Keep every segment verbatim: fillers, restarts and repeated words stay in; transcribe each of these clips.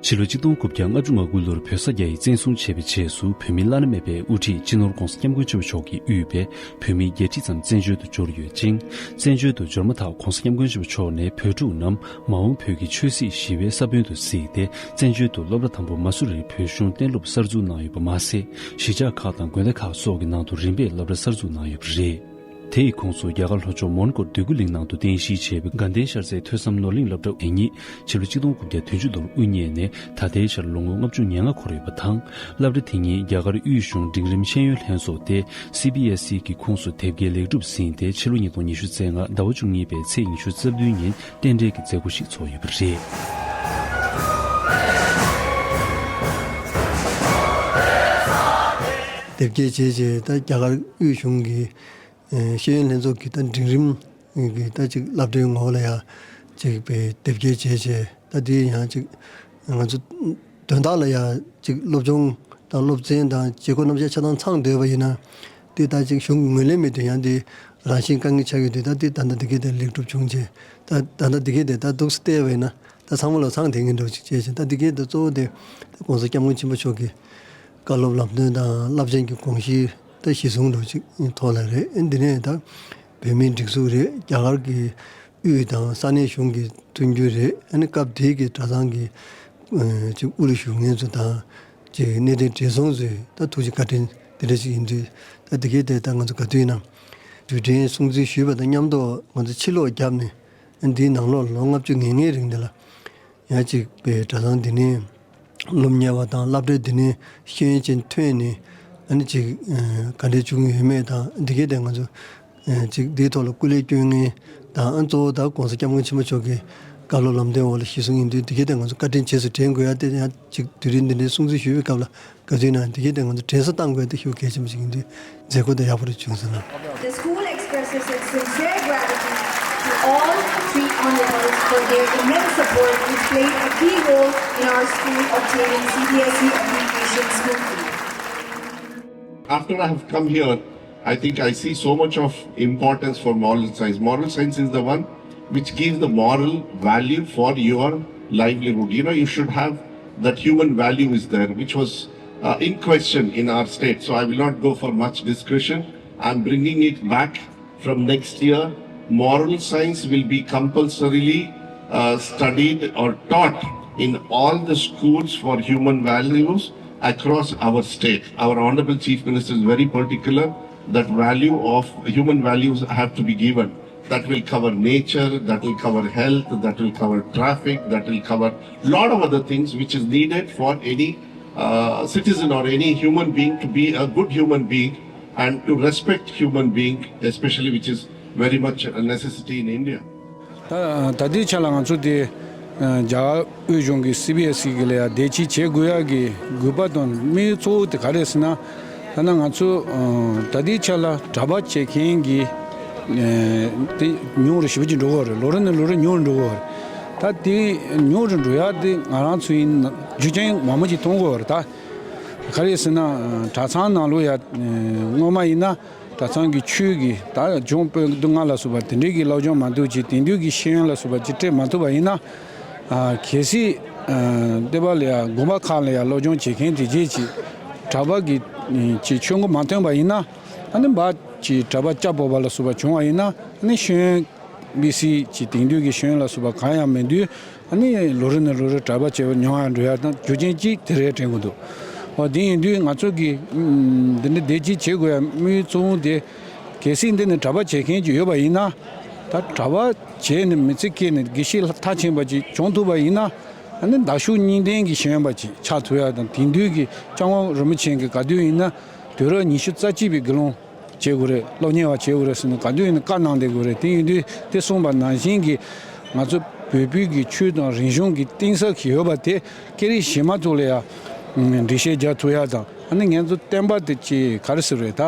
ཕྱི་ལོ་ཆིག་སྟོང་དགུ་བརྒྱ་ལྔ་བཅུ་ང་དགུ་ལོར་བོད་ས་རྒྱ་ཡིས་བཙན་བཟུང་བྱས་པའི་རྗེས་སུ། བོད་མི་བླ་ན་མེད་པའི་དབུ་ཁྲིད་སྤྱི་ནོར་༧གོང་ས་༧སྐྱབས་མགོན་ཆེན་པོ་མཆོག་གིས་དབུས་པའི་བོད་མི་བརྒྱད་ཁྲི་ཙམ་བཙན་བྱོལ་དུ་འབྱོར་ཡོད་ཅིང་། བཙན་བྱོལ་དུ་འབྱོར་མ་ཐག་༧གོང་ས་༧སྐྱབས་མགོན་ཆེན་པོ་མཆོག་ནས་བོད་ཕྲུག་རྣམས་མ་འོངས་བོད་ཀྱི་ཆོས་སྲིད་ཞི་བའི་ས་བོན་དུ་གཟིགས་ཏེ། བཙན་བྱོལ་དུ་སློབ་གྲྭ་དང་པོ་མ་སུ་རིར་བོད་གཞུང་གཏན་སློབ་གསར་འཛུགས་གནང་ཡོད་པ་མ་ཟད། གཞིས་ཆགས་ཁག་དང་དགོན་སྡེ་ཁག་སོགས་ཀྱི་ནང་དུ་རིམ་པས་སློབ་གྲྭ་གསར་འཛུགས་གནང་ཡོད་པ་རེད། དེ་ཡི་ཁོངས་སུ་རྒྱ་གར་ལྷོ་ཕྱོགས་མོན་གྷོར་འདོད་རྒུ་གླིང་ནང་དུ་རྟེན་གཞི་བྱས་པའི་དགའ་ལྡན་ཤར་རྩེའི་ཐོས་བསམ་ནོར་གླིང་སློབ་གྲྭ་དེ་ཉིད་ཕྱི་ལོ་ཆིག་སྟོང་དགུ་བརྒྱ་བདུན་ཅུ་ལོར་དབུ་བརྙེས་ནས་ད་ལྟའི་ཆར་ལོ་ངོ་ལྔ་བཅུ་ང་ལྔ་འཁོར་ཡོད་པ་དང་། སློབ་གྲྭ་དེ་ཉིད་རྒྱ་གར་དབུས་གཞུང་འབྲིང་རིམ་ཤེས་ཡོན་ལྷན་ཚོགས་ཏེ། སི་བི་ཨེས་ཨི་གི་ཁོངས་སུ་དེབ་སྐྱེལ་ལེགས་གྲུབ་ཟིན་ཏེ། ཕྱི་ལོ་ཉིས་སྟོང་ཉི་ཤུ་རྩ་ལྔ་ཟླ་བ་བཅུ་གཉིས་པའི་ཚེས་ཉི་ཤུ་རྩ་བདུན་ཉིན་རྟེན་འབྲེལ་གྱི་མཛད་སྒོ་ཞིག་ཚོགས་ཡོད་པ་རེད། དེབ་སྐྱེལ་བྱས་རྗེས་ད་རྒྱ་གར་དབུས་གཞུང་གི་ཨེ་ཤེས་ཡོན་ལྷན་ཚོགས་ཀྱི་ད་འབྲིང་རིམ་གྱི་ད་ཅིག་སློབ་གྲྭའི་ངོ་བོ་ལ་ཡང་ཅིག་པའི་དེབ་སྐྱེལ་བྱས་བྱས། ད་དེ་ཡང་ཅིག་ང་ཚོ་དོན་དག་ལ་ཡང་ཅིག་སློབ་སྦྱོང་དང་སློབ་ཚན་དང་བྱེད་སྒོ་རྣམ་གཞག་ཆ་ཚང་ཚང་སྡོད་པ་ཡིན་ན། དེ་ད་ཅིག་གཞུང་གི་ངོས་ལེན་མེད་དུས་ཡང་དེ་རང་བཞིན་དཀའ་ངལ་ཆགས་ཀྱི་འདུག་ད་དེ་ད་ལྟ་དེ་གའི་དེ་ལེགས་གྲུབ་བྱུང་རྗེས། ད་ད་ལྟ་དེ་གའི་དེ་ད་འདུག་སེ་བལྟས་པ་ཡིན་ན། ད་ཚང་མ་ལ་ཚང་དེ་ངན་འགྲོ་ཅིག་བྱས་ཤིང་། ད་དེ་གའི་དེ་གཙོ་བོ་དེ་ད་༧གོང་ས་༧སྐྱབས་མགོན་ཆེན་པོ་མཆོག་གི་བཀའ་སློབ་ལམ་སྟོན་དང་རླབས་ཆེན་གྱི་དགོངས་གཞི་ད་གཞི་བཟུང་འགྲོ་ཅིག་ཐོག་ལ་རེད། འདི་ནས་ད་བོད་མིའི་སྒྲིག་འཛུགས་རེད། རྒྱ་གར་གྱི་དབུས་དང་ས་གནས་གཞུང་གི་མཐུན་འགྱུར་རེད། ཨ་ནི་སྐབས་དེའི་གི་གྲྭ་ཚང་གི་ཨ་ཅིག་དབུ་ལ་བཞུགས་མཁན་ཚོ་དང་ཅིག་གནད་དོན་འབྲེལ་ཚོང་ཚོས་ད་ཐུགས་རྗེ་བཀའ་དྲིན་དེ་འདྲ་ཞིག་ཡིན་དུས། ད་དེ་གའི་དེ་ད་ང་ཚོ་ག་དུས་ཡིན་ནམ་དུས་དྲན་སྲུང་བརྩི་ཞུས་པ་དང་མཉམ་དུ་ང་ཚོ་ཕྱིར་ལོག་བརྒྱབ་ནས། ཨ་འདིའི་ནང་ལོགས་ལོ་ལྔ་བཅུ་ང་ལྔའི་རིང་འདི་ལ་ཡང་ཅིག་པའི་གྲྭ་ཚང་འདི་ནས་སློབ་གཉེར་བ་དང་སློབ་གྲྭ་འདི་ནས་ཤེས་ཡོན་ཅན་ཐོན་ནས། ཨ་ནི་ཅིག་ཨ་ག་འདྲས་བྱུང་ཡོད་མེད་དང་། འདི་གའི་དེ་ང་ཚོ་ཨ་ཅིག་འདིའི་ཐོག་ལ་སྐུ་ལས་བསྐྱོན་མཁན་དང་། ཨ་གཙོ་བོ་ད་༧གོང་ས་༧སྐྱབས་མགོན་ཆེན་པོ་མཆོག་གི་བཀའ་སློབ་ལམ་སྟོན་འོག་ལ་གཞི་བཟུང་ཡིན་དུས། འདི་གའི་དེ་ང་ཚོ་བཀའ་དྲིན་རྗེས་སུ་དྲན་དགོས་ཡ་དེ་ཡང་ཅིག་དུས་རིམ་འདི་འདྲའི་སྲུང་བརྩི་ཞུ་བའི་སྐབས་ལ། ག་ཚོད་ན་དེ་གའི་དེ་ང་ཚོ་དྲན་གསོ་བཏང་དགོས་དེ་ཤུགས་གལ་ཆེན་པོ་ཞིག་ཡིན་དུས། མཛད་སྒོ་དེ་ཡག་པོ་རེ་བྱུང་སོང་ན། The school expresses its sincere gratitude to all three honorees for their immense support, which played a key role in our school obtaining C B S E accreditation smoothly. After I have come here, I think I see so much of importance for moral science. Moral science is the one which gives the moral value for your livelihood. You know, you should have that human value is there, which was uh, in question in our state. So I will not go for much discussion. I'm bringing it back from next year. Moral science will be compulsorily uh, studied or taught in all the schools for human values across our state. Our Honorable Chief Minister is very particular that value of human values have to be given. That will cover nature, that will cover health, that will cover traffic, that will cover lot of other things which is needed for any uh, citizen or any human being to be a good human being and to respect human being, especially which is very much a necessity in India. ད་ད་ལྟའི་ཆ་ལ་ང་ཚོ་དེ་རྒྱ་གར་དབུས་གཞུང་གི་སི་བི་ཨེས་ཨི་གི་ལ་ཡ་དེ་ཅིག་བྱེད་དགོས་ཡ་གི་དགོས་པ་དང་དམིགས་ཡུལ་གཙོ་བོ་དེ་ག་རེ་ཟེར་ན། ད་ནང་ང་ཚོ་ད་ལྟའི་ཆ་ལ་གྲྭ་པ་བྱེད་མཁན་གྱི་དེ་ཉུང་རུ་ཞེ་པོ་ཅིག་འགྲོ་གི་ཡོད་རེད། ལོ་རེ་ནས་ལོ་རེ་ཉུང་རུ་འགྲོ་གི་ཡོད་རེད། ད་དེ་ཉུང་རུ་འགྲོ་ཡ་དེ་ང་རང་ཚོ་ཡིན་ན་རྒྱུ་རྐྱེན་མང་པོ་ཅིག་མཐོང་གི་ཡོད་རེད། ད་ག་རེ་ཟེར་ན་གྲྭ་ཚང་ནང་ལོགས་ཡ་སྔོན་མ་ཡིན་ན། གྲྭ་ཚང་གི་ཆོས་ཀྱི་ད་སྦྱོང་སྤོས་སྡུག་བསྔལ་ལ་སོགས་པ་དེ་འདྲའི་གི་སློབ་སྦྱོང་མ་འདུག་ཅིག་དེང་དུས་ཀྱི་ཤེས་ཡོན་ལ་སོགས་པ་ཅིག་སྤྲད་མ་ཐུབ་པ་ཡིན་ན། ཨ་གལ་སྲིད་ཨ་སྡེ་པ་ལ་ཡ་དགོན་པ་ཁག་ལ་ཡ་སློབ་སྦྱོང་བྱེད་མཁན་དེ་རྗེས་ཀྱི་གྲྭ་པ་གི་ཅིག་ཆོས་མགོ་མ་ཐོན་པ་ཡིན་ན། ཨ་ནི་འབའ་ཅིག་གྲྭ་པ་སྐྱ་སྤོབས་པ་ལ་སོགས་པ་བྱུང་བ་ཡིན་ན། ཨ་ནི་ཤེས་ཡོན་བི་སི་ཅིག་དེང་དུས་ཀྱི་ཤེས་ཡོན་ལ་སོགས་པ་གང་ཡང་མེད་དུས། ཨ་ནི་ལོ་རེ་ནས་ལོ་རེ་གྲྭ་པ་བྱེད་པ་ཉུང་བ་འགྲོ་ཡ་དང་རྒྱུ་རྐྱེན་གཅིག་དེ་རེད་དྲན་གྱི་འདུག་འོ་དེ་ཡིན་དུས་ང་ཚོ་གིས་ཨམ་འདི་འདྲ་བདེ་སྐྱིད་བྱེད་དགོས་ཡ་དམིགས་ཡུལ་གཙོ་བོ་དེ། གལ་སྲིད་འདི་ནས་གྲྭ་པ་བྱེད་མཁན་ཅིག་ཡོད་པ་ཡིན་ན། ད་གྲྭ་པ་བྱས་ནས་མི་ཚེ་སྐྱེལ་ནས་དགེ་བཤེས་མཐར་ཕྱིན་པ་ཅིག་བྱུང་ཐུབ་པ་ཡིན་ན། ཨ་ནི་མདའ་ཤུགས་གཉིས་ལྡན་གྱི་ཤེས་ཡོན་པ་ཅིག་ཆགས་ཐུབ་ཡ་དང་། དེང་དུས་ཀྱི་སྐྱབས་མགོན་རིན་པོ་ཆེ་གི་ག་དུས་ཡིན་ན་དུས་རབས་ཉི་ཤུ་རྩ་གཅིག་པའི་དགེ་སློང་བྱེད་དགོས་རེད། སློབ་གཉེར་བ་བྱེད་དགོས་རེད་ཟེར་ནས་ག་དུས་ཡིན་ན་བཀའ་གནང་བསྡད་དགོས་རེད། དེ་ཡིན་དུས་དེ་གསུངས་པ་ནང་བཞིན་གྱི་ང་ཚོ་བོད་བོད་ཀྱི་ཆོས་དང་རིག་གཞུང་གི་གཏིང་ཟབ་ཞིག་ཡོད་པ་དེ་སྐད་རིགས་གཞན་མ་ཚོ་ལ་ཡང་འགྲེལ་བཤད་རྒྱག་ཐུབ་ཡ་དང་། ཨ་ནི་ང་ཚོ་བསྟན་པ་དེ་ཅི་ག་རེ་ཟེར་རེད། ད་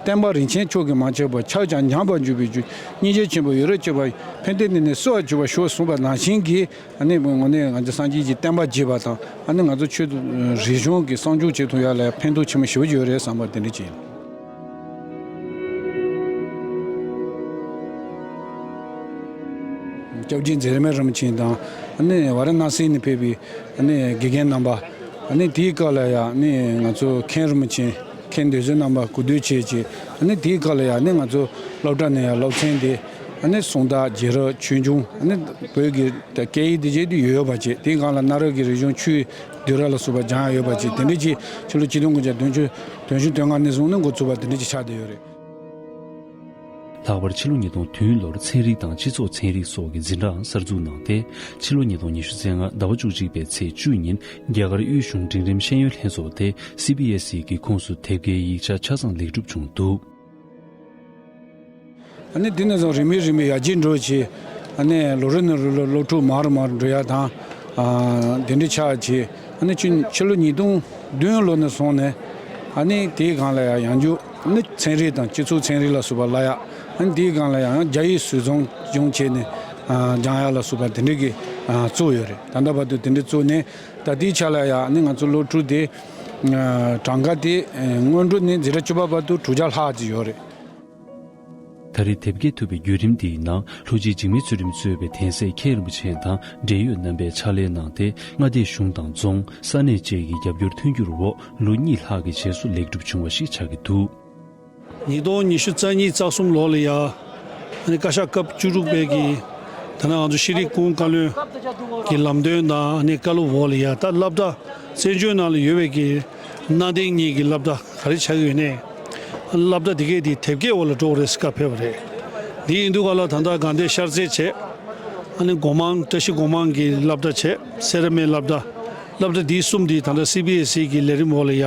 བསྟན་པ་རིན་ཆེན་མཆོག་གིས་མ་ཁྱབ་པ། ཕྱག་རྒྱ་ཉམས་པར་འགྱུར་བའི་རྒྱུ། སྙིང་རྗེ་ཆེན་པོ་ཡོ་རོབ་སྐྱོབ་པ། ཕན་བདེ་འདི་ནི་གསོ་བར་གྱུར་པར་ཤོག་གསུངས་པ་ནང་བཞིན་གྱི། ཨ་ནི་དངོས་གནས་ང་ཚོ་སངས་རྒྱས་ཀྱི་བསྟན་པ་རྒྱས་པ་དང་། ཨ་ནི་ང་ཚོ་ཆོས་དང་རིག་གཞུང་གི་སྲུང་སྐྱོབ་བྱེད་ཐུབ་ཡ་ལ་ཕན་ཐོགས་ཆེན་པོ་ཞེ་པོ་ཡོད་རེད་བསམ་པ་དེ་འདྲ་ཅིག་ཡིན། སྐྱབས་རྗེ་མཛད་རིམ་རིན་པོ་ཆེ་དང་ཨ་ནི་ཝཱ་ར་ཎ་སི་ནས་ཕེབས་པའི་ཨ་ནི་དགེ་རྒན་རྣམ་པ། ཨ་ནི་དེའི་སྐབས་ལ་ཡང་ཨ་ནི་ང་ཚོ་མཁན་རིན་པོ་ཆེ་མཁན་སྡེ་ཚན་རྣམ་པ་གོ་བསྡུར་བྱས་རྗེས་ཨ་ནི་དེའི་སྐབས་ལ་ཡང་ཨ་ནི་ང་ཚོ་སློབ་གྲྭ་ནས་ཡང་སློབ་ཚན་དེ་ཨ་ནི་གསུང་སྟག་རྒྱལ་རབས་ཆོས་འབྱུང་ཨ་ནི་བོད་ཀྱི་སྐད་ཡིག་དེ་བཅས་དུ་ཡོད་ཡོད་པ་བྱས། དེའི་སྒང་ལ་གནའ་རབས་ཀྱི་རིག་གཞུང་ཆོས་བསྡུས་གྲྭ་ལ་སོགས་པ་སྦྱང་ཡ་ཡོད་པ་བྱས། དེ་འདྲ་ཅིག་ཕྱི་ལོ་ཆིག་སྟོང་དགུ་བརྒྱ་བདུན་ཅུ་དོན་བདུན་དོན་ལྔ་ནས་བཟུང་ནས་འགོ་ཚུགས་པ་དེ་འདྲ་ཅིག་ཆགས་བསྡད་ཡོད་རེད། ལྷག་པར་ཕྱི་ལོ་ཉིས་སྟོང་བདུན་ལོར་ཚན་རིག་དང་སྤྱི་ཚོགས་ཚན་རིག་སོགས་ཀྱི་འཛིན་གྲྭའང་གསར་འཛུགས་གནང་སྟེ། ཕྱི་ལོ་ཉིས་སྟོང་ཉི་ཤུ་རྩ་ལྔ་ཟླ་བ་བཅུ་གཅིག་པའི་ཚེས་བཅུ་ཉིན་རྒྱ་གར་དབུས་གཞུང་འབྲིང་རིམ་ཤེས་ཡོན་ལྷན་ཚོགས་དེ་སི་བི་ཨེ་སི་གི་ཁོངས་སུ་དེབ་སྐྱེལ་ཡིག་ཆ་ཆ་ཚང་ལེགས་གྲུབ་བྱུང་འདུག། ཨ་ནི་དེ་ནས་བཟུང་རིམ་པས་རིམ་པས་ཡར་རྒྱས་འགྲོ་བྱས། ཨ་ནི་ལོ་རེ་ནས་ལོ་ལ་སློབ་ཕྲུག་མང་རུ་མང་རུ་འགྲོ་ཡ་དང་། ཨ་དེ་འདྲ་ཆགས་བྱས། ཨ་ནི་ཕྱི་ཕྱི་ལོ་ཉིས་སྟོང་བདུན་ལོ་ནས་བཟུང་ནས་ཨ་ནི་དེའི་སྒང་ལ་ཡང་ཡང་འཇུག་ཨ་ནི་ཚན་རིག་དང་སྤྱི་ཚོགས་ཚན་རིག་ལ་སོགས་པ་བསླབ་ཡ། ཨ་ནི་དེའི་སྒང་ལ་ཡང་ཡང་རྒྱ་ཡིག་ཟུར་འཛིན་སྦྱོང་བྱས་ནས་ཨ་སྦྱང་ཡ་ལ་སོགས་པ་དེ་འདྲ་གི་ཨ་བཙུགས་ཡོད་རེད། ད་ལྟ་བར་དུ་དེ་འདྲ་བཙུགས་ནས་ད་ལྟའི་ཆ་ལ་ཡང་ཨ་ནི་ང་ཚོ་སློབ་ཕྲུག་དེ་ཨ་གྲངས་ཀ་དེ་ཨ་སྔོན་འགྲོ་ནས་འཛིན་གྲྭ་བཅུ་པ་བར་དུ་དྲུག་བརྒྱ་ལྷག་ཅིག་ཡོད་རེད། ད་རེས་དེབ་སྐྱེལ་ཐུབ་པའི་བརྒྱུད་རིམ་འདིའི་ནང་ལྷོ་སྤྱི་འཇིགས་མེད་ཚུལ་ཁྲིམས་གཙོས་པའི་གདན་སའི་མཁན་རིན་པོ་ཆེ་དང་འབྲེལ་ཡོད་རྣམ་པས་ཕྱག་ལས་གནང་སྟེ། མངའ་སྡེ་གཞུང་དང་རྫོང་ས་གནས་བཅས་ཀྱི་རྒྱབ་སྐྱོར་མཐུན་འགྱུར་འོག་ལོ་གཉིས་ལྷག་གི་རྗེས་སུ་ལེགས་གྲུབ་བྱུང་བ་ཞིག་ཆགས་ཀྱི་འདུག། ཉིས་སྟོང་ཉི་ཤུ་རྩ་གཉིས་རྩ་གསུམ་ལོ་ལ་ཡ་ཨ་ནི་བཀའ་ཤག་སྐབས་བཅུ་དྲུག་པའི་གི་ད་ནང་ང་ཚོ་ཤེས་རིག་སྐུ་བཀའ་བློན་གྱི་ལམ་སྟོན་དང་ཨ་ནི་བཀའ་སློབ་འོག་ལ་ཡ་ད་སློབ་གྲྭ་བཙན་བྱོལ་ནང་ལ་ཡོད་པའི་གི་གནའ་དེང་གཉིས་ཀྱི་སློབ་གྲྭ་ག་རེ་ཆགས་ཀྱི་ཡོད་ནའི། སློབ་གྲྭ་དེ་གས་དེ་དེབ་སྐྱེལ་འོག་ལ་འགྲོ་དགོས་རེད་ཟེར་བཀའ་ཕེབས་པ་རེད། དེ་ཡིན་དུས་ག་ལ་ད་ལྟ་དགའ་ལྡན་ཤར་རྩེ་བྱས། ཨ་ནི་སྒོ་མང་བཀྲ་ཤིས་སྒོ་མང་གི་སློབ་གྲྭ་བྱས། སེ་ར་སྨད་སློབ་གྲྭ། སློབ་གྲྭ་འདི་གསུམ་འདི་ད་ལྟ་སི་བི་ཨེ་སི་གི་ལས་རིམ་འོག་ལ་ཡ་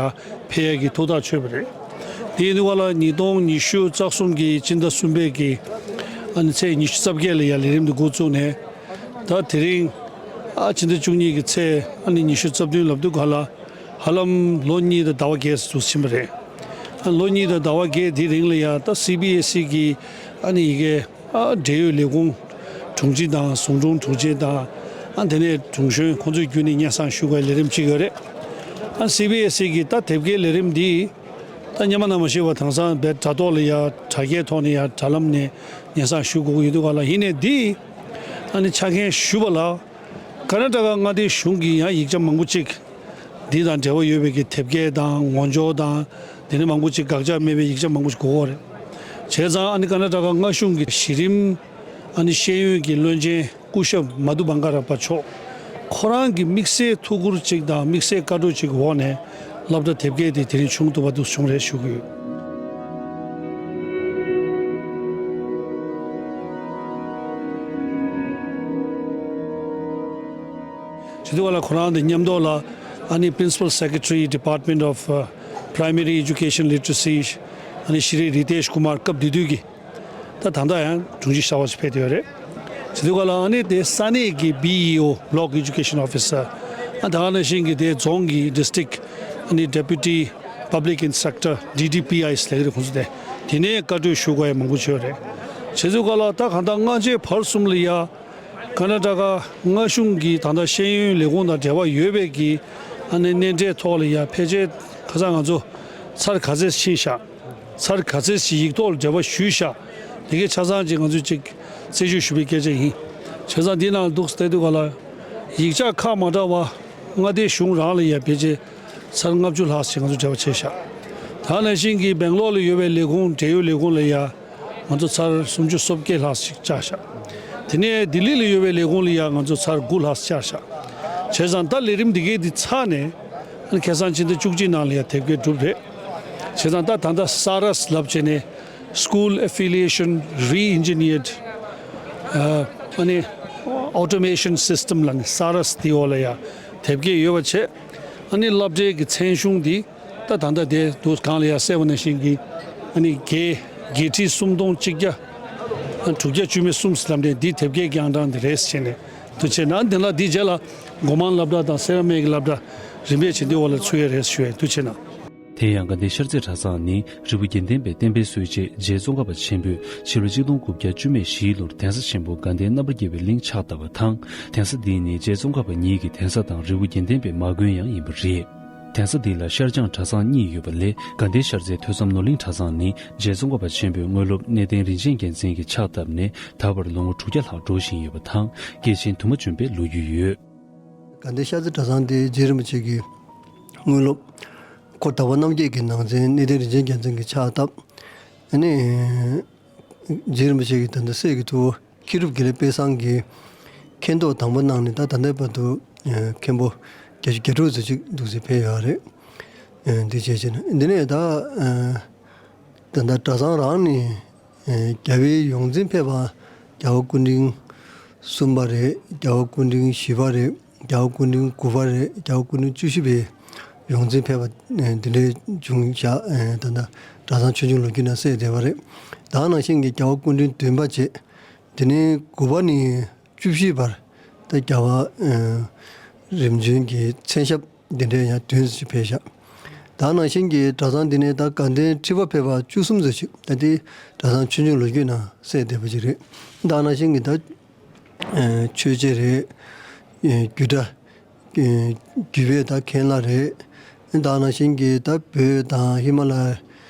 ཕེབས་ཡ་གི་ཐུགས་ཐག་ཆོད་པ་རེད། དེ་ཡིན་དུས་ག་ལ་ཉིས་སྟོང་ཉི་ཤུ་རྩ་གསུམ་གི་སྤྱི་ཟླ་གསུམ་པའི་གི་ཨ་ནི་ཚེས་ཉི་ཤུ་རྩ་བརྒྱད་ལ་ཡ་ལས་རིམ་འདི་འགོ་བཙུགས་ནས། ད་དེ་རིང་ཨ་ཕྱི་ཟླ་བཅུ་གཉིས་ཀྱི་ཚེས་ཨ་ནི་ཉི་ཤུ་རྩ་བདུན་ལབ་དུས་ག་ལ། ཧ་ལམ་ལོ་གཉིས་དང་ཟླ་བ་བརྒྱད་ཙམ་ཕྱིན་པ་རེད། ཨ་ལོ་གཉིས་དང་ཟླ་བ་བརྒྱད་དེའི་རིང་ལ་ཡང་ད་སི་བི་ཨེ་སི་གི་ཨ་ནི་ཡི་གེ་ཨ་འབྲེལ་ཡོད་ལས་ཁུངས་དྲུང་ཆེ་དང་ཟུང་དྲུང་དྲུང་ཆེ་དང་ཨ་དེ་ནས་དྲུང་གཞོན་ཁོང་ཚོའི་བརྒྱུད་ནས་སྙན་སེང་ཞུ་དགོས་ལས་རིམ་གཅིག་ཡོད་རེད། ཨ་སི་བི་ཨེ་སི་གི་ད་དེབ་སྐྱེལ་ལས་རིམ་འདི་ད་སྔོན་མ་ནང་མ་ཞིག་པ་དེང་སང་བའི་དྲ་ཐོག་ལ་ཡང་དྲ་རྒྱའི་ཐོག་ནས་ཡང་དྲ་ལམ་ནས་སྙན་སེང་ཞུ་དགོས་ཀྱི་ཡོད་དུས་ག་ལ་ཡིན་ནའི་འདི་ཨ་ནི་ཆ་རྐྱེན་ཞུ་བ་ལ། ཀར་ནཱ་ཊ་ཀ་མངའ་སྡེའི་གཞུང་གི་ཡང་ཡིག་ཆ་མང་པོ་ཅིག་འདི་དང་འབྲེལ་བ་ཡོད་པའི་གི་དེབ་སྐྱེལ་དང་ངོ་སྦྱོར་དང་དེ་ནས་མང་པོ་ཅིག་དགག་བྱ་མེད་པའི་ཡིག་ཆ་མང་པོ་ཅིག་དགོས་ཀྱི་རེད། བྱས་ཙང་ཨ་ནི་ཀར་ནཱ་ཊ་ཀ་མངའ་གཞུང་གི་གཞི་རིམ་ཨ་ནི་ཤེས་ཡོན་གྱི་བློན་ཆེན་སྐུ་ཞབས་མ་དྷུ་བང་ཀ་ར་པ་མཆོག་ཁོ་རང་གི་དམིགས་བསལ་ཐུགས་ཁུར་ཅིག་དང་དམིགས་བསལ་བཀའ་བགྲོས་ཅིག་འོག་ནས་སློབ་གྲྭ་དེབ་སྐྱེལ་དེ་དེ་རིང་བྱུང་ཐུབ་པ་འདུག་བྱུང་རེད་ཞུ་གི་ཡོད། བྱེད་དུས་ག་ལ་ཁོ་རང་དང་མཉམ་དུ་ལ་ཨ་ནི་Principal Secretary Department of Primary Education Literacy ཨ་ནི་ཤྲི་རི་ཏེཤ་ཀུ་མར་སྐབས་དེ་དུས་ཀྱི་ད་ད་ལྟ་ཡང་དྲུང་ཆེ་གསར་པ་ཞིག་ཕེབས་བསྡད་ཡོད་རེད། བྱེད་དུས་ག་ལ་ཨ་ནི་དེ་ས་གནས་ཀྱི་བི་ཨི་ཨོ་Block Education Officer ཨ་ད་ག་ནང་བཞིན་གྱི་དེ་རྫོང་གི་District ཨ་ནི་Deputy Public Instructor ཌི་ཌི་པི་ཨའི་ལབ་ཀྱི་རེད་ཁོང་ཚོ་དེ་དེ་ནས་བཀའ་འཁྲོལ་ཞུ་དགོས་ཡ་མང་པོ་ཅིག་ཡོད་རེད། བྱེད་དུས་ག་ལ་ད་གང་ལྟར་སྔ་རྗེས་བར་གསུམ་ལ་ཡ། ཀར་ནཱ་ཊ་ཀ་མངའ་གཞུང་གི་ད་ལྟ་ཤེས་ཡོན་ལས་ཁུངས་དང་འབྲེལ་བ་ཡོད་པའི་གི་ཨ་ནི་གནས་འབྲེལ་ཐོག་ལ་ཡ་ཕལ་ཆེར་ཁ་སང་ང་ཚོ་ཚར་ག་ཚོད་ཕྱིན་ཤག་ཚར་ག་ཚོད་ཞིག་ཡིག་ཐོག་ལ་འབྲེལ་བ་ཞུས་ཤག་དེ་གའི་ཆ་ཚང་ཅིག་ང་ཚོས་ཅིག་རྩད་གཅོད་ཞུ་བའི་སྐད་ཆ་ཡིན། བྱས་ཙང་འདི་ནང་འདུག་བལྟས་དུས་ག་ལ་ཡིག་ཆ་ཁག་མ་འདྲ་བ་མངའ་སྡེའི་གཞུང་རང་ལ་ཡ་ཕལ་ཆེར་ཚར་ལྔ་བཅུ་ལྷག་ཞིག་ང་ཚོ་འབྲེལ་བ་བྱས་ཤག་ད་ནང་བཞིན་གྱི་སྦེང་ལོར་ལ་ཡོད་པའི་ལས་ཁུངས་འབྲེལ་ཡོད་ལས་ཁུངས་ལ་ཡ། ང་ཚོ་ཚར་སུམ་ཅུ་སོ་བརྒྱད་ལྷག་ཞིག་བཅར་ཤག་དེ་ནས་ལྡི་ལི་ལ་ཡོད་པའི་ལས་ཁུངས་ལ་ཡང་ང་ཚོ་ཚར་དགུ་ལྷག་བཅར་ཤག་བྱས་ཙང་ད་ལས་རིམ་འདི་གའི་འདི་ཚར་ནས་ཁ་སང་ཕྱི་ཟླ་བཅུ་གཅིག་ནང་ལ་ཡང་དེབ་སྐྱེལ་གྲུབ་རེད། བྱས་ཙང་ད་ད་ལྟ་སཱ་རཱས་ལབ་བྱས་ནས་School Affiliation Re-engineered ཨ་ནི་Automation System ལབ་ནས་སཱ་རཱས་དེའི་འོག་ལ་ཡང་དེབ་སྐྱེལ་ཡོད་པ་བྱས། ཨ་ནི་སློབ་གྲྭའི་གི་མཚན་གཞུང་འདི། ད་ད་ལྟ་དེ་དུས་གང་ལ་ཡ་གསལ་བ་ནང་བཞིན་གྱི་ཨ་ནི་བརྒྱད་བརྒྱད་ཁྲི་སུམ་སྟོང་གཅིག་བརྒྱ་དྲུག་བརྒྱ་བཅུ་མེད་གསུམ་ཟེར་ལབ་ནས་འདི་དེབ་སྐྱེལ་གྱི་ཨང་གྲངས་འདི་རེད་ཟེར་ནས་དུ་བྱས་ན་འདི་ལ་འདི་རྗེས་ལ་སྒོ་མང་སློབ་གྲྭ་དང་སེ་ར་སྨད་ཀྱི་སློབ་གྲྭ་རིམ་པས་བྱེད་འདི་འོག་ལ་ཚུད་ཡས་རེད་ཞུ་ཡས་དུ་བྱས་ན། དེ་ཡང་དགའ་ལྡན་ཤར་རྩེ་གྲྭ་ཚང་ནི་རི་བོ་དགེ་ལྡན་པའི་བསྟན་པའི་སྲོལ་འབྱེད་རྗེ་ཙོང་ཁ་པ་ཆེན་པོས་ཕྱི་ལོ་ཆིག་སྟོང་དགུ་བརྒྱ་བཅུ་མེད་བཞིའི་ལོར་གདན་ས་ཆེན་པོ་དགའ་ལྡན་རྣམ་པར་རྒྱལ་བའི་གླིང་ཕྱག་བཏབ་པ་དང་། གདན་ས་འདི་ནི་རྗེ་ཙོང་ཁ་པ་ཉིད་ཀྱི་གདན་ས་དང་རི་བོ་དགེ་ལྡན་པའི་མ་དགོན་ཡང་ཡིན་པ་རེད། གདན་ས་འདི་ལ་ཤར་བྱང་གྲྭ་ཚང་གཉིས་ཡོད་པ་ལས། དགའ་ལྡན་ཤར་རྩེ་ཐོས་བསམ་ནོར་གླིང་གྲྭ་ཚང་ནི་རྗེ་ཙོང་ཁ་པ་ཆེན་པོས་དངོས་སློབ་གནས་བརྟན་རིན་ཆེན་རྒྱལ་མཚན་གྱིས་ཕྱག་བཏབ་ནས། ད་བར་ལོ་ངོ་དྲུག་བརྒྱ་ལྷག་འགྲོ་བཞིན་ཡོད་པ་དང་། སྐྱེས་ཆེན་དུ་མ་བྱོན་པའི་ལོ་རྒྱུས་ཡོད། དགའ་ལྡན་ཤར་རྩེ་གྲྭ་ཚང་དེ་རྗེ་རིན་པོ་ཆེ་གི་དངོས་སློབ་འཁོར་དག་པ་རྣམ་བརྒྱད་ཀྱི་ནང་ཚན་གནས་བརྟན་རིན་ཆེན་རྒྱལ་མཚན་གྱིས་ཕྱག་བཏབ། ཨ་ནི། རྗེ་རིན་པོ་ཆེ་གི་ད་ལྟ་སྲས་ཀྱི་ཐུ་བོ་མཁས་གྲུབ་དགེ་ལེགས་དཔལ་བཟང་གིས་མཁན་ཐོག་དང་པོ་གནང་ནས། ད་ད་ལྟའི་བར་དུ་ཨ་མཁན་པོ་བརྒྱད་ཅུ་གྱ་དྲུག་ཙམ་ཅིག་འདུག་སེ་ཕེབས་ཡོད་རེད། ཨ་འདི་བྱས་བྱས་ན་འདི་ནས་ད་ཨ་ད་ལྟ་གྲྭ་ཚང་རང་ནས་ཨ་རྒྱལ་བའི་ཡོངས་འཛིན་ཕེབས་པ་རྒྱལ་བ་སྐུ་ཕྲེང་གསུམ་པ་རེད། རྒྱལ་བ་སྐུ་ཕྲེང་བཞི་པ་རེད། རྒྱལ་བ་སྐུ་ཕྲེང་དགུ་པ་རེད། རྒྱལ་བ་སྐུ་ཕྲེང་བཅུ་བཞི་པའི་ཡོངས་འཛིན་ཕེབས་པ་ཨ་འདི་འདྲའི་བྱུང་བཞག་ཨ་ད་ལྟ་གྲྭ་ཚང་ཆོས་འབྱུང་ལོ་རྒྱུས་ནང་གསལ་བསྡད་པ་རེད། ད་ནང་བཞིན་གྱི་རྒྱལ་བ་སྐུ་ཕྲེང་བདུན་པ་བྱས། དེ་ནས་དགུ་པ་ནས་བཅུ་བཞི་བར་ད་རྒྱལ་བ་ཨ་རིམ་བྱོན་གྱི་མཚན་ཞབས་འདི་འདྲའི་ཡང་བདུན་ཙམ་ཕེབས་བཞག་ད་ནང་བཞིན་གྱི་གྲྭ་ཚང་འདི་ནས་ད་དགའ་ལྡན་ཁྲི་པ་ཕེབས་པ་བཅུ་གསུམ་ཙམ་ཞིག་ད་ལྟའི་གྲྭ་ཚང་ཆོས་འབྱུང་ལོ་རྒྱུས་ནང་གསལ་བསྡད་པ་ཅིག་རེད། ད་ནང་བཞིན་གྱི་ད་ཨ་ཆོས་རྗེ་རེད། ཨ་རྒྱུད་གྲྭ། ཨ་རྒྱུད་པའི་ད་མཁན་བླ་རེད། ད་ནང་བཞིན་གྱི་ད་བོད་དང་ཧི་མ་ལ་ཡ་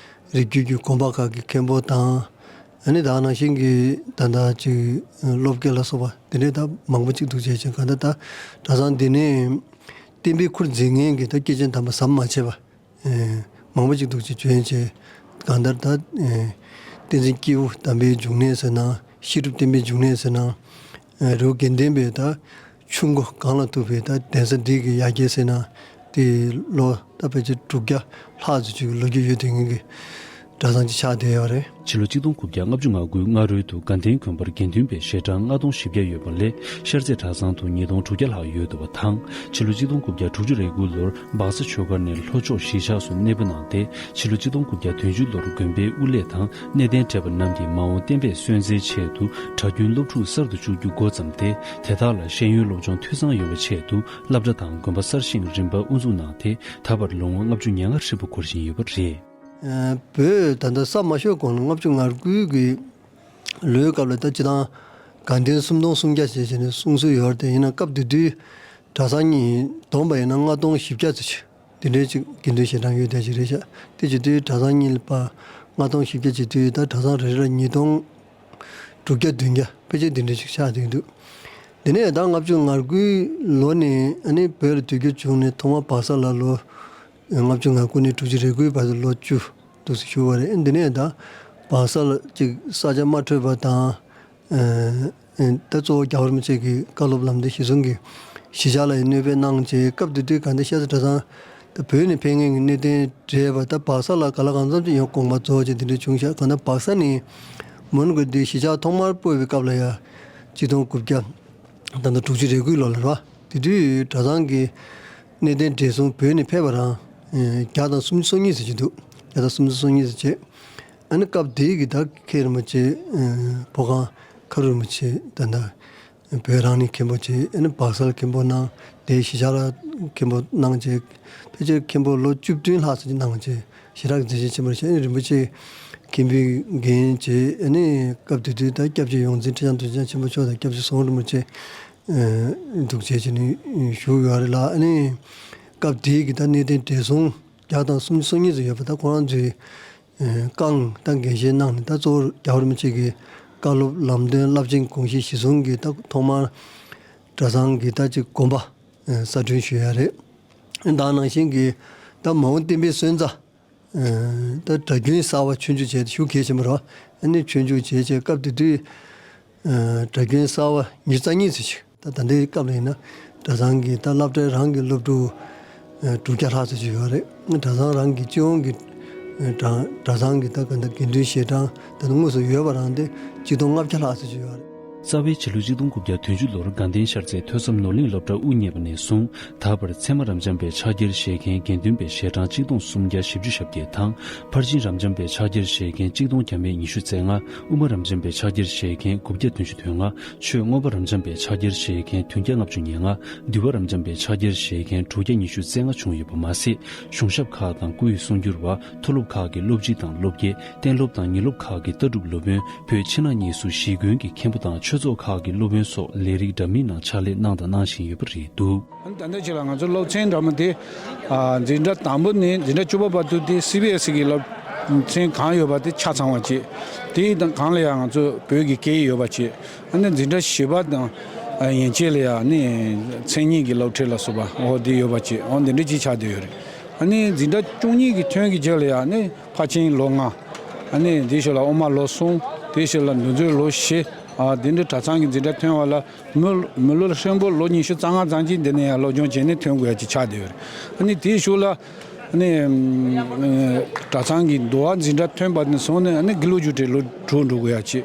རི་རྒྱུད་ཀྱི་དགོན་པ་ཁག་གི་མཁན་པོ་དང་། ཨ་ནི་ད་ནང་བཞིན་གྱི་ད་ལྟ་ཅིག་སློབ་དགེ་ལ་སོགས་པ་དེ་འདྲའི་ད་མང་པོ་ཅིག་འདུག་བྱས་ཅིང་། གང་ལྟར་ད་གྲྭ་ཚང་འདི་ནས་བསྟན་པའི་ཁུར་འཛིན་མཁན་གྱི་ད་སྐྱེས་ཆེན་དམ་པ་ཟམ་མ་ཆད་པ། ཨེ་མང་པོ་ཅིག་འདུག་ཅེས་བྱོན་བྱས། གང་ལྟར་ད་ཨེ་བསྟན་འཛིན་སྐྱེས་བུ་དམ་པའི་འབྱུང་གནས་ཟེར་ན། བཤད་སྒྲུབ་བསྟན་པའི་འབྱུང་གནས་ཟེར་ན། ཨེ་རི་བོ་དགེ་ལྡན་པའི་ད་ཆུ་མགོ་གངས་ལ་ཐུག་པའི་ད་གདན་ས་འདི་གི་ཡར་རྒྱས་ཟེར་ན། དེ་ལོ་ད་ཕལ་ཆེར་དྲུག་བརྒྱ་ལྷག་ཙམ་ཅིག་གི་ལོ་རྒྱུས་ཡོད་དེ་ངེད་ཀྱི་གྲྭ་ཚང་ཅིག་ཆགས་བསྡད་ཡོད་རེད། ཕྱི་ལོ་གཅིག་སྟོང་དགུ་བརྒྱ་ལྔ་བཅུ་ང་དགུའི་སྔ་རོལ་དུ་དགའ་ལྡན་དགོན་པར་དགེ་འདུན་པའི་ཞལ་གྲངས་ལྔ་སྟོང་བཞི་བརྒྱ་ཡོད་པ་ལས། ཤར་རྩེ་གྲྭ་ཚང་དུ་ཉིས་སྟོང་དྲུག་བརྒྱ་ལྷག་ཡོད་འདུག་པ་དང་། ཕྱི་ལོ་གཅིག་སྟོང་དགུ་བརྒྱ་དྲུག་ཅུ་རེ་དགུ་ལོར་སྦག་ས་ཆོས་སྒར་ནས་ལྷོ་ཕྱོགས་གཞིས་ཆགས་སུ་གནས་སྤོ་གནང་སྟེ། ཕྱི་ལོ་གཅིག་སྟོང་དགུ་བརྒྱ་བདུན་ཅུ་ལོར་དགོན་པའི་དབུ་ལས་དང་གནས་བརྟན་གྲས་པ་རྣམས་ཀྱིས་མ་འོངས་བསྟན་པའི་སོན་རྩའི་ཆེད་དུ་གྲྭ་རྒྱུན་སློབ་ཕྲུག་གསར་དུ་བཅུག་རྒྱུ་འགོ་བརྩམས་ཏེ། དེ་དག་ལ་ཤེས་ཡོན་སློབ་སྦྱོང་འཐུས་ཚང་ཡོང་བའི་ཆེད་དུ་སློབ་གྲྭ་དང་དགོན་པ་གསར་བཞེངས་རིམ་པ་དབུ་འཛུགས་གནང་སྟེ། ད་བར་ལོ་ངོ་ལྔ་བཅུ་ང་ལྔ་ཧྲིལ་པོ་འཁོར་བཞིན་ཡོད་པ་རེད། ཨ་བོད་ད་ལྟ་ས་མ་ཤོར་གོང་ལ་ལྔ་བཅུ་ང་དགུ་གི་ལོའི་སྐབས་ལ་ད་སྤྱིར་བཏང་དགའ་ལྡན་སུམ་སྟོང་སུམ་བརྒྱ་ཞེས་བྱས་ནས་གསུང་སྲོལ་ཡོད་རེད་དེ། ཡིན་ན་སྐབས་དེ་དུས་གྲྭ་ཚང་གཉིས་བསྡོམས་པ་ཡིན་ན་ལྔ་སྟོང་བཞི་བརྒྱ་ཙམ་ཞིག་དེ་འདྲའི་ཅིག་དགེ་འདུན་ཞལ་གྲངས་ཡོད་བསྡད་ཅིག་རེད་ཤག་དེ་བྱེད་དུས་གྲྭ་ཚང་གཉིས་ལ་ཕར་ལྔ་སྟོང་བཞི་བརྒྱ་བྱེད་དུས། ད་གྲྭ་ཚང་རེ་རེ་ལ་ཉིས་སྟོང་དྲུག་བརྒྱ་བདུན་བརྒྱ་ཕལ་ཆེར་དེ་འདྲ་ཅིག་ཆགས་བསྡད་འདུག་དེ་ནས་ད་ལྔ་བཅུ་ང་དགུའི་ལོ་ནས་ཨ་ནི་བོད་ལ་དུས་འགྱུར་བྱུང་ནས་ཐོག་མར་སྦག་ས་ལ་ལོ་ལྔ་བཅུ་ང་དགུ་ནས་དྲུག་ཅུ་རེ་དགུའི་བར་དུ་ལོ་བཅུ་འདུག་སེ་བཞུགས་པ་རེད། འདི་ནས་ད་སྦག་ས་ལ་ཅིག་ས་ཆ་མ་འཕྲོད་པ་དང་། ཨ་ཨ་ད་གཙོ་བོ་རྒྱལ་བ་རིན་པོ་ཆེ་གི་བཀའ་སློབ་ལམ་སྟོན་གཞི་བཟུང་གི་གཞིས་ཆགས་ལ་ཡང་གནོད་པ་གནང་བྱས། སྐབས་དེ་དུས་ག་འདི་ཤར་རྩེ་གྲྭ་ཚང་ད་བོད་ནས་ཕེབས་མཁན་གྱི་གནས་བརྟན་བགྲེས་པ་ད་སྦག་ས་ལ་གང་ལ་གང་འཚམ་ཅིག་ཡང་དགོངས་པ་རྫོགས་བྱས་དེ་འདྲ་བྱུང་ཤག་གང་ལྟར་སྦག་ས་ནས་མོན་གྷོ་འདི་གཞིས་ཆགས་ཐོག་མར་སྤོས་པའི་སྐབས་ལ་ཡང་གཅིག་སྟོང་དགུ་བརྒྱ་ད་ལྟ་དྲུག་ཅུ་རེ་དགུའི་ལོ་ལ་རེད་བ། དེ་དུས་གྲྭ་ཚང་གི་གནས་བརྟན་བགྲེས་སོང་བོད་ནས་ཕེབས་པ་རང་ཨེ་བརྒྱ་དང་སུམ་ཅུ་སོ་གཉིས་ཙམ་ཅིག་འདུག་བརྒྱ་དང་སུམ་ཅུ་སོ་གཉིས་ཙམ་བྱས། ཨ་ནི་སྐབས་དེའི་གི་ད་མཁན་རིན་པོ་ཆེ་ཨེ་ཕོ་བྲང་ཁ་རུ་རིན་པོ་ཆེ་ད་ལྟ་བོད་རང་ནས་མཁན་པོ་བྱས། ཨ་ནི་སྦག་ས་ལ་མཁན་པོ་གནང་། དེའི་གཞིས་ཆགས་ལ་མཁན་པོ་གནང་བྱས། ཕལ་ཆེར་མཁན་པོ་ལོ་བཅུ་བདུན་ལྷག་ཙམ་ཅིག་གནང་བྱས། ཞེ་དྲག་མཛད་རྗེས་ཆེན་པོ་བྱས། ཨ་ནི་རིན་པོ་ཆེ་མཁན་པོའི་འགན་བྱས། ཨ་ནི་སྐབས་དེ་དུས་ད་སྐྱབས་རྗེ་ཡོངས་འཛིན་ཁྲི་བྱང་རྡོ་རྗེ་འཆང་ཆེན་པོ་མཆོག་དང་སྐྱབས་རྗེ་ཟུང་རིན་པོ་ཆེ་ཨེ་འདུག་བྱས་བྱས་ནས་བཞུགས་ཡོད་རེད་ལ། ཨ་ནི་སྐབས་དེའི་གི་ད་གནས་བརྟན་བགྲེས་སོང་བརྒྱ་དང་སུམ་ཅུ་སོ་གཉིས་ཙམ་ཡོད་པ་ད་ཁོ་རང་ཚོའི་ཨེ་རྐང་ད་འགན་བཞེས་གནང་ནས། ད་གཙོ་བོ་རྒྱལ་བ་རིན་པོ་ཆེ་གི་བཀའ་སློབ་ལམ་སྟོན་རླབས་ཆེན་དགོངས་གཞི་གཞི་བཟུང་གིས་ད་ཐོག་མར་གྲྭ་ཚང་གི་ད་ཅིག་དགོན་པ་ཨེ་གསར་སྐྲུན་ཞུས་ཡ་རེད། ད་ནང་བཞིན་གྱི་ད་མ་འོངས་བསྟན་པའི་སོན་རྩ་ཨེ་ད་གྲྭ་རྒྱུན་གསར་བ་ཆོས་འཇུག་བྱས་ཏེ་ཞུ་གལ་ཆེན་པོ་རེད་བ། ཨ་ནི་ཆོས་འཇུག་བྱས་བྱས་སྐབས་དེ་དུས་ཨེ་གྲྭ་རྒྱུན་གསར་བ་ཉི་ཤུ་རྩ་གཉིས་ཙམ་ཞིག་ད་ད་ལྟའི་སྐབས་ལ་ཡིན་ན་གྲྭ་ཚང་གི་ད་སློབ་གྲྭའི་རང་གི་སློབ་ཕྲུག་ཨ་དྲུག་བརྒྱ་ལྷག་ཙམ་ཞིག་ཡོད་རེད། གྲྭ་ཚང་རང་གི་སྤྱི་ཡོངས་ཀྱི་ཨ་གྲྭ་གྲྭ་ཚང་གི་ད་ག་འདྲ་དགེ་འདུན་ཞལ་གྲངས་ད་དངོས་སུ་ཡོད་པ་རང་དེ་གཅིག་སྟོང་ལྔ་བརྒྱ་ལྷག་ཙམ་ཞིག་ཡོད་རེད། རྩ་བའི་ཕྱི་ལོ་གཅིག་སྟོང་དགུ་བརྒྱ་བདུན་ཅུ་ལོར་དགའ་ལྡན་ཤར་རྩེ་ཐོས་བསམ་ནོར་གླིང་སློབ་གྲྭ་དབུ་བརྙེས་པ་ནས་བཟུང་། ད་བར་ཚད་མ་རབ་འབྱམས་པའི་ཕྱག་འཁྱེར་བཞེས་མཁན་དགེ་འདུན་པའི་ཞལ་གྲངས་གཅིག་སྟོང་སུམ་བརྒྱ་བཞི་བཅུ་ཞེ་བརྒྱད་དང་། ཕར་ཕྱིན་རབ་འབྱམས་པའི་ཕྱག་འཁྱེར་བཞེས་མཁན་གཅིག་སྟོང་བརྒྱ་མེད་ཉི་ཤུ་རྩ་ལྔ། དབུ་མ་རབ་འབྱམས་པའི་ཕྱག་འཁྱེར་བཞེས་མཁན་དགུ་བརྒྱ་བདུན་ཅུ་དོན་ལྔ། ཆོས་མངོན་པ་རབ་འབྱམས་པའི་ཕྱག་འཁྱེར་བཞེས་མཁན་བདུན་བརྒྱ་ལྔ་བཅུ་ང་ལྔ། འདུལ་བ་རབ་འབྱམས་པའི་ཕྱག་འཁྱེར་བཞེས་མཁན་དྲུག་བརྒྱ་ཉི་ཤུ་རྩ་ལྔ་བྱུང་ཡོད་པ་མ་ཟད། གཞུང་ཞབས་ཁག་དང་སྐུའི་གསུང་སྒྱུར་བ། མཐོ་སློབ་ཁག་གི་སློབ་སྤྱི་དང་སློབ་དགེ། གཏན་སློབ་དང་ཉིན་སློབ་ཁག་གི་ལྟ་གྲུབ་སློབ་དཔོན། བོད་ཕྱི་ནང་གཉིས་སུ་གཞིས་དགོན་གྱི་མཁན་པོ་དང་ཆོས་ ཆོས་ཚོགས་ཁག་གི་སློབ་དཔོན་སོགས་ལས་རིགས་འདྲ་མིན་ནང་ཕྱག་ལས་གནང་དང་གནང་བཞིན་ཡོད་པ་རེད་འདུག། ཨ་ནི་ད་ལྟའི་ཆ་ལ་ང་ཚོ་སློབ་ཚན་འདྲ་མིན་དེ། ཨ། འཛིན་གྲྭ་དང་པོ་ནས་འཛིན་གྲྭ་བཅུ་པ་བར་དུ་དེ་སི་བི་ཨེ་སི་གི་སློབ་ཚན་གང་ཡོད་པ་དེ་ཆ་ཚང་བ་བྱས། དེའི་དང་སྒང་ལ་ཡང་ང་ཚོ་བོད་ཀྱི་སྐད་ཡིག་ཡོད་པ་བྱས། ཨ་ནི་འཛིན་གྲྭ་བཞི་པ་དང་། ཨ། ཡན་ཆད་ལ་ཡང་ནི་མཚན་ཉིད་ཀྱི་སློབ་ཁྲིད་ལ་སོགས་པ་འོ་དེ་ཡོད་པ་བྱས། འོ་འདི་འདྲ་ཅིག་ཆགས་བསྡད་ཡོད་རེད། ཨ་ནི་འཛིན་གྲྭ་བཅུ་གཉིས་ཀྱི་ཐོན་གྱི་རྗེས་ལ་ཡང་ནི་ཕར་ཕྱིན་ལོ་ལྔ། ཨ་ནི་དེའི་ཞོར་ལ་དབུ་མ་ལོ་གསུམ། དེའི་ཞོར་ལ་འདུ་འཛོམས་ལོ་བཞི། ཨ། དེ་འདྲའི་གྲྭ་ཚང་གི་འཛིན་གྲྭ་ཐོན་པ་ལ་མི་མི་ལོ་ཧྲིལ་པོ་ལོ་ཉི་ཤུ་རྩ་ལྔ་ཙམ་ཅིག་འདི་ནས་ཡང་སློབ་སྦྱོང་བྱས་ནས་ཐོན་དགོས་ཡ་ཅིག་ཆགས་བསྡད་ཡོད་རེད། ཨ་ནི་དེའི་གཞུག་ལ་ཨ་ནི་གྲྭ་ཚང་གི་མདོ་བ་འཛིན་གྲྭ་ཐོན་པ་ནས་བཟུང་ནས་ཨ་ནི་དགེ་ལུགས་རྒྱུགས་སྤྲོད་ལོ་དྲུག་འགྲོ་དགོས་ཡ་ཅིག།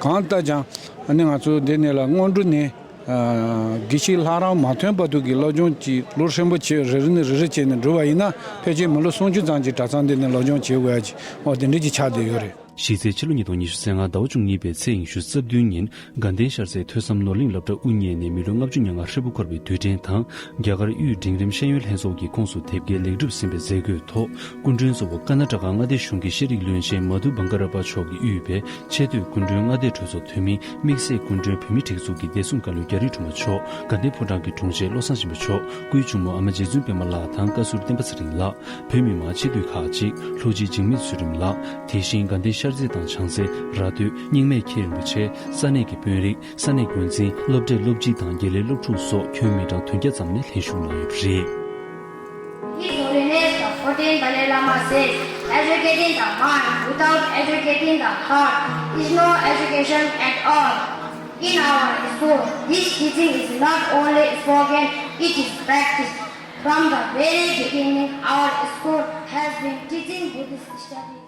གང་ལྟར་ཀྱང་ཨ་ནི་ང་ཚོ་འདི་ནས་ལ་སྔོན་འགྲོ་ནས། ཨ། དགེ་བཤེས་ལྷ་རམས་མ་ཐོན་བར་དུ་གི་སློབ་སྦྱོང་གྱི་ལོ་ཧྲིལ་པོ་བྱས། རེ་རེ་ནས་རེ་རེ་བྱས་ནས་འགྲོ་བ་ཡིན་ན། ཕལ་ཆེར་མི་ལོ་སུམ་ཅུ་ཙམ་གྱི་གྲྭ་ཚང་འདི་ནས་སློབ་སྦྱོང་བྱེད་དགོས་ཡ་ཅིག། འོ་དེ་འདྲ་ཅིག་ཆགས་བསྡད་ཡོད་རེད། གཞི་རྩའི་ཕྱི་ལོ་ཉིས་སྟོང་ཉི་ཤུ་རྩ་ལྔ་ཟླ་བ་བཅུ་གཉིས་པའི་ཚེས་ཉི་ཤུ་རྩ་བདུན་ཉིན་དགའ་ལྡན་ཤར་རྩེའི་ཐོས་བསམ་ནོར་གླིང་སློབ་གྲྭ་དབུ་བརྙེས་ནས་མི་ལོ་ལྔ་བཅུ་ང་ལྔ་ཧྲིལ་པོ་འཁོར་བའི་དུས་དྲན་དང་། རྒྱ་གར་དབུས་འབྲིང་རིམ་ཤེས་ཡོན་ལྷན་ཚོགས་ཀྱི་ཁོངས་སུ་དེབ་སྐྱེལ་ལེགས་གྲུབ་ཟིན་པའི་མཛད་སྒོའི་ཐོག། སྐུ་མགྲོན་གཙོ་བོ་ཀར་ན་ཊ་ཀ་མངའ་སྡེ་གཞུང་གི་ཤེས་རིག་བློན་ཆེན་མ་དྷུ་བང་ཀ་ར་པ་མཆོག་གིས་དབུས་པའི་ཆེས་མཐོའི་སྐུ་མགྲོན་མངའ་སྡེ་གྲོས་ཚོགས་འཐུས་མི། དམིགས་བསལ་སྐུ་མགྲོན་བོད་མིའི་སྒྲིག་འཛུགས་ཀྱི་བདེ་སྲུང་བཀའ་བློན་རྒྱ་རི་སྒྲོལ་མ་མཆོག། དགའ་ལྡན་ཕོ་བྲང་གི་དྲུང་ཆེ་བློ་བཟང་སྦྱིན་པ་མཆོག། སྐུའི་གཅུང་མོ་ཨ་མ་རྗེ་བཙུན་པད་མ་ལགས་དང་བཀའ་ཟུར་བསྟན་པ་ཚེ་རིང་ལགས། བོད་མི་མང་སྤྱི་འཐུས་ཁག་ཅིག། ལྷོ་སྤྱི་འཇིགས་མེད་ཚུལ་ཁྲིམས་ལགས། དེ་བཞིན་དགའ་ལྡན་ཤར་རྩེ་དང་བྱང་རྩེ། ར་སྟོད། རྙིང་མའི་མཁན་རིན་པོ་ཆེ། ས་གནས་ཀྱི་དཔོན་རིགས། ས་གནས་འགོ་འཛིན། སློབ་གྲྭའི་སློབ་སྤྱི་དང་དགེ་ལས་སློབ་ཕྲུག་སོགས་ཁྱོན་མི་གྲངས་བདུན་བརྒྱ་ཙམ་ནས་ལྷན་ཞུགས་གནང་ཡོད་པ་རེད། His Holiness the fourteenth Dalai Lama says, educating the mind without educating the heart is no education at all. In our school, this teaching is not only spoken, it is practiced. From the very beginning, our school has been teaching Buddhist studies.